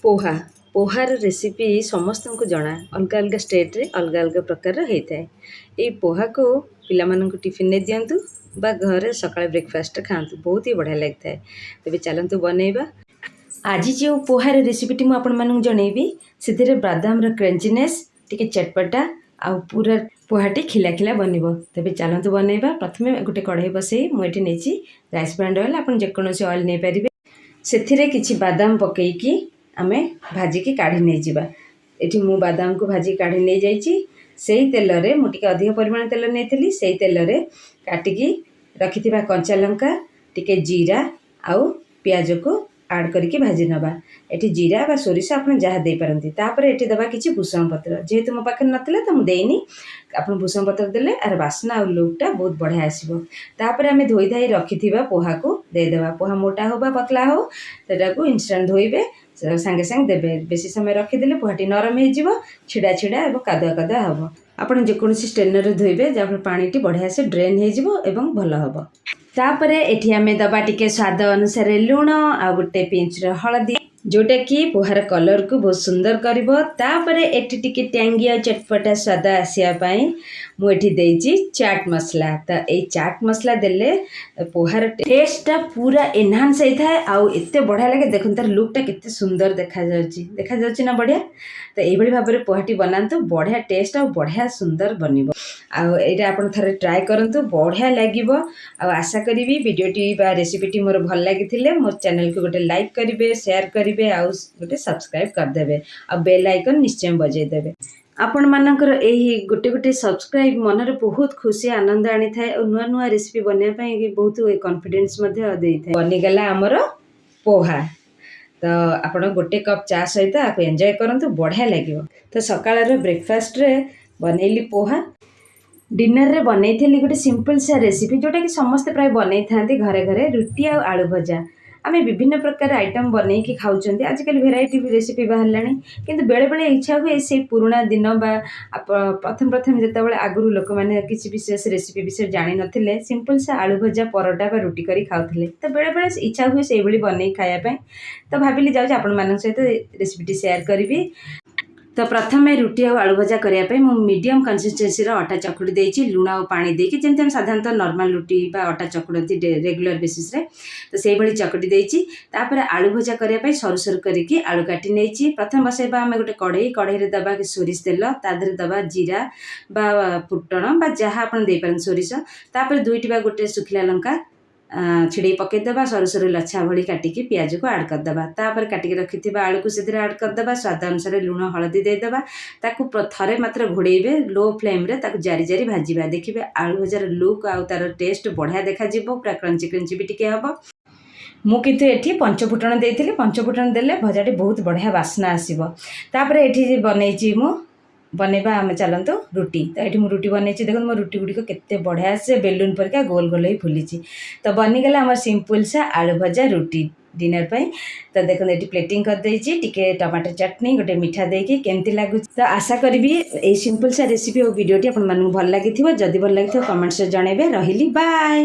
Poha. ପୋହାର recipe ସମସ୍ତଙ୍କୁ ଜଣା। ଅଲଗା ଅଲଗା ଷ୍ଟେଟ୍ରେ ଅଲଗା ଅଲଗା ପ୍ରକାରର ହେଇଥାଏ। ଏଇ ପୋହାକୁ ପିଲାମାନଙ୍କୁ ଟିଫିନରେ ଦିଅନ୍ତୁ ବା ଘରେ ସକାଳେ ବ୍ରେକଫାଷ୍ଟରେ ଖାଆନ୍ତୁ, ବହୁତ ହି ବଢ଼ିଆ ଲାଗିଥାଏ। ତେବେ ଚାଲନ୍ତୁ ବନେଇବା। ଆଜି ଯେଉଁ ପୋହାର ରେସିପିଟି ମୁଁ ଆପଣମାନଙ୍କୁ ଜଣେଇବି, ସେଥିରେ ବାଦାମର କ୍ରଞ୍ଚିନେସ୍, ଟିକେ ଚଟପଟା ଆଉ ପୁରା ପୋହାଟି ଖିଲା ଖିଲା ବନିବ। ତେବେ ଚାଲନ୍ତୁ ବନେଇବା। ପ୍ରଥମେ ଗୋଟେ କଢ଼େଇ ବସେଇ ମୁଁ ଏଠି ନେଇଛି ରାଇସ୍ ବ୍ରାନ୍ ଅଏଲ୍। ଆପଣ ଯେକୌଣସି ଅଏଲ୍ ନେଇପାରିବେ। ସେଥିରେ କିଛି ବାଦାମ ପକେଇକି ଆମେ ଭାଜିକି କାଢ଼ି ନେଇଯିବା। ଏଠି ମୁଁ ବାଦାମକୁ ଭାଜିକି କାଢ଼ି ନେଇଯାଇଛି। ସେଇ ତେଲରେ ମୁଁ ଟିକେ ଅଧିକ ପରିମାଣ ତେଲ ନେଇଥିଲି। ସେଇ ତେଲରେ କାଟିକି ରଖିଥିବା କଞ୍ଚା ଲଙ୍କା, ଟିକେ ଜିରା ଆଉ ପିଆଜକୁ ଆଡ଼୍ କରିକି ଭାଜି ନେବା। ଏଠି ଜିରା ବା ସୋରିଷ ଆପଣ ଯାହା ଦେଇପାରନ୍ତି। ତାପରେ ଏଠି ଦେବା କିଛି ଭୃଷଙ୍ଗ ପତ୍ର। ଯେହେତୁ ମୋ ପାଖରେ ନଥିଲା, ତ ମୁଁ ଦେଇନି। ଆପଣ ଭୃଷଙ୍ଗ ପତ୍ର ଦେଲେ ଆର ବାସ୍ନା ଆଉ ଲୁକ୍ଟା ବହୁତ ବଢ଼ିଆ ଆସିବ। ତାପରେ ଆମେ ଧୋଇ ଧାଇ ରଖିଥିବା ପୋହାକୁ ଦେଇଦେବା। ପୋହା ମୋଟା ହେଉ ବା ପତଳା ହେଉ, ସେଟାକୁ ଇନଷ୍ଟାଣ୍ଟ ଧୋଇବେ, ସାଙ୍ଗେ ସାଙ୍ଗେ ଦେବେ। ବେଶୀ ସମୟ ରଖିଦେଲେ ପୋହାଟି ନରମ ହେଇଯିବ, ଛିଡ଼ା ଛିଡ଼ା ଏବଂ କାଦୁଆ କାଦୁଆ ହେବ। ଆପଣ ଯେକୌଣସି ଷ୍ଟ୍ରେନରରେ ଧୋଇବେ, ଯାହାଫଳରେ ପାଣିଟି ବଢ଼ିଆ ସେ ଡ୍ରେନ୍ ହେଇଯିବ ଏବଂ ଭଲ ହେବ। ତାପରେ ଏଠି ଆମେ ଦେବା ଟିକେ ସ୍ୱାଦ ଅନୁସାରେ ଲୁଣ ଆଉ ଗୋଟେ ପିଞ୍ଚର ହଳଦୀ, ଯେଉଁଟାକି ପୋହାର କଲର୍କୁ ବହୁତ ସୁନ୍ଦର କରିବ। ତାପରେ ଏଠି ଟିକେ ଟ୍ୟାଙ୍ଗି ଆଉ ଚଟପଟା ସ୍ୱାଦ ଆସିବା ପାଇଁ ମୁଁ ଏଠି ଦେଇଛି ଚାଟ୍ ମସଲା। ତ ଏଇ ଚାଟ୍ ମସଲା ଦେଲେ ପୋହାର ଟେଷ୍ଟଟା ପୁରା ଏନହାନ୍ସ ହେଇଥାଏ ଆଉ ଏତେ ବଢ଼ିଆ ଲାଗେ। ଦେଖନ୍ତୁ, ତାର ଲୁକ୍ଟା କେତେ ସୁନ୍ଦର ଦେଖାଯାଉଛି। ଦେଖାଯାଉଛି ନା ବଢ଼ିଆ? ତ ଏଇଭଳି ଭାବରେ ପୋହାଟି ବନାନ୍ତୁ, ବଢ଼ିଆ ଟେଷ୍ଟ ଆଉ ବଢ଼ିଆ ସୁନ୍ଦର ବନିବ। ଆଉ ଏଇଟା ଆପଣ ଥରେ ଟ୍ରାଏ କରନ୍ତୁ, ବଢ଼ିଆ ଲାଗିବ। ଆଉ ଆଶା କରିବି ଭିଡ଼ିଓଟି ବା ରେସିପିଟି ମୋର ଭଲ ଲାଗିଥିଲେ ମୋ ଚ୍ୟାନେଲକୁ ଗୋଟେ ଲାଇକ୍ କରିବେ, ସେୟାର କରିବେ ଆଉ ଗୋଟେ ସବସ୍କ୍ରାଇବ୍ କରିଦେବେ ଆଉ ବେଲ୍ ଆଇକନ୍ ନିଶ୍ଚୟ ବଜାଇ ଦେବେ। ଆପଣମାନଙ୍କର ଏହି ଗୋଟେ ଗୋଟେ ସବସ୍କ୍ରାଇବ୍ ମନରେ ବହୁତ ଖୁସି, ଆନନ୍ଦ ଆଣିଥାଏ ଆଉ ନୂଆ ନୂଆ ରେସିପି ବନେଇବା ପାଇଁ ବହୁତ କନଫିଡେନ୍ସ ମଧ୍ୟ ଦେଇଥାଏ। ବନିଗଲା ଆମର ପୋହା। ତ ଆପଣ ଗୋଟେ କପ୍ ଚା ସହିତ ଆକୁ ଏନ୍ଜୟ କରନ୍ତୁ, ବଢ଼ିଆ ଲାଗିବ। ତ ସକାଳର ବ୍ରେକଫାଷ୍ଟରେ ବନେଇଲି ପୋହା। ଡିନରରେ ବନେଇଥିଲି ଗୋଟେ ସିମ୍ପଲ୍ ସା ରେସିପି, ଯେଉଁଟାକି ସମସ୍ତେ ପ୍ରାୟ ବନେଇଥାନ୍ତି ଘରେ ଘରେ, ରୁଟି ଆଉ ଆଳୁ ଭଜା। ଆମେ ବିଭିନ୍ନ ପ୍ରକାର ଆଇଟମ୍ ବନେଇକି ଖାଉଛନ୍ତି, ଆଜିକାଲି ଭେରାଇଟି ରେସିପି ବାହାରିଲାଣି। କିନ୍ତୁ ବେଳେବେଳେ ଇଚ୍ଛା ହୁଏ ସେଇ ପୁରୁଣା ଦିନ ବା ପ୍ରଥମେ ପ୍ରଥମେ ଯେତେବେଳେ ଆଗରୁ ଲୋକମାନେ କିଛି ବିଶେଷ ରେସିପି ବିଷୟରେ ଜାଣିନଥିଲେ, ସିମ୍ପଲ୍ ସା ଆଳୁ ଭଜା, ପରଟା ବା ରୁଟି କରି ଖାଉଥିଲେ। ତ ବେଳେବେଳେ ଇଚ୍ଛା ହୁଏ ସେଇଭଳି ବନେଇକି ଖାଇବା ପାଇଁ। ତ ଭାବିଲି ଯାଉଛି ଆପଣମାନଙ୍କ ସହିତ ରେସିପିଟି ସେୟାର କରିବି। ତ ପ୍ରଥମେ ରୁଟି ଆଉ ଆଳୁ ଭଜା କରିବା ପାଇଁ ମୁଁ ମିଡ଼ିୟମ୍ କନସିଷ୍ଟେନ୍ସିର ଅଟା ଚକୁଡ଼ି ଦେଇଛି, ଲୁଣ ଆଉ ପାଣି ଦେଇକି। ଯେମିତି ଆମେ ସାଧାରଣତଃ ନର୍ମାଲ୍ ରୁଟି ବା ଅଟା ଚକୁଡ଼ନ୍ତି ରେଗୁଲାର ବେସିସ୍ରେ, ତ ସେଇଭଳି ଚକୁଡ଼ି ଦେଇଛି। ତାପରେ ଆଳୁ ଭଜା କରିବା ପାଇଁ ସରୁ ସରୁ କରିକି ଆଳୁ କାଟି ନେଇଛି। ପ୍ରଥମେ ବସେଇବା ଆମେ ଗୋଟେ କଢ଼େଇ। କଢ଼େଇରେ ଦେବା ସୋରିଷ ତେଲ, ତା ଦେହରେ ଦେବା ଜିରା ବା ଫୁଟଣ ବା ଯାହା ଆପଣ ଦେଇପାରନ୍ତି, ସୋରିଷ। ତାପରେ ଦୁଇଟି ବା ଗୋଟେ ଶୁଖିଲା ଲଙ୍କା ଛିଡ଼େଇ ପକାଇଦେବା। ସରୁ ସରୁ ଲଛା ଭଳି କାଟିକି ପିଆଜକୁ ଆଡ଼୍ କରିଦେବା। ତାପରେ କାଟିକି ରଖିଥିବା ଆଳୁକୁ ସେଥିରେ ଆଡ଼୍ କରିଦେବା। ସ୍ୱାଦ ଅନୁସାରେ ଲୁଣ, ହଳଦୀ ଦେଇଦେବା। ତାକୁ ଥରେ ମାତ୍ର ଘୋଡ଼େଇବେ। ଲୋ ଫ୍ଲେମ୍ରେ ତାକୁ ଜାରି ଜାରି ଭାଜିବା। ଦେଖିବେ, ଆଳୁ ଭଜାର ଲୁକ୍ ଆଉ ତା'ର ଟେଷ୍ଟ ବଢ଼ିଆ ଦେଖାଯିବ, ପୁରା କ୍ରଞ୍ଚି କ୍ରଞ୍ଚି ବି ଟିକେ ହେବ। ମୁଁ କିନ୍ତୁ ଏଠି ପଞ୍ଚଫୁଟଣ ଦେଇଥିଲି। ପଞ୍ଚଫୁଟଣ ଦେଲେ ଭଜାଟି ବହୁତ ବଢ଼ିଆ ବାସ୍ନା ଆସିବ। ତାପରେ ଏଠି ବନେଇଛି ମୁଁ, ବନେଇବା ଆମେ ଚାଲନ୍ତୁ ରୁଟି। ତ ଏଠି ମୁଁ ରୁଟି ବନେଇଛି। ଦେଖନ୍ତୁ, ମୋ ରୁଟି ଗୁଡ଼ିକ କେତେ ବଢ଼ିଆ ଆସେ, ବେଲୁନ୍ ପରିକା ଗୋଲ ଗୋଲ ହେଇ ଫୁଲିଛି। ତ ବନିଗଲା ଆମର ସିମ୍ପଲ୍ ସା ଆଳୁ ଭଜା ରୁଟି ଡିନର୍ ପାଇଁ। ତ ଦେଖନ୍ତୁ, ଏଠି ପ୍ଲେଟିଂ କରିଦେଇଛି, ଟିକେ ଟମାଟୋ ଚଟଣି, ଗୋଟେ ମିଠା ଦେଇକି କେମିତି ଲାଗୁଛି। ତ ଆଶା କରିବି ଏଇ ସିମ୍ପଲ୍ ସା ରେସିପି ଆଉ ଭିଡ଼ିଓଟି ଆପଣମାନଙ୍କୁ ଭଲ ଲାଗିଥିବ। ଯଦି ଭଲ ଲାଗିଥିବ, କମେଣ୍ଟସରେ ଜଣାଇବେ। ରହିଲି, ବାଏ।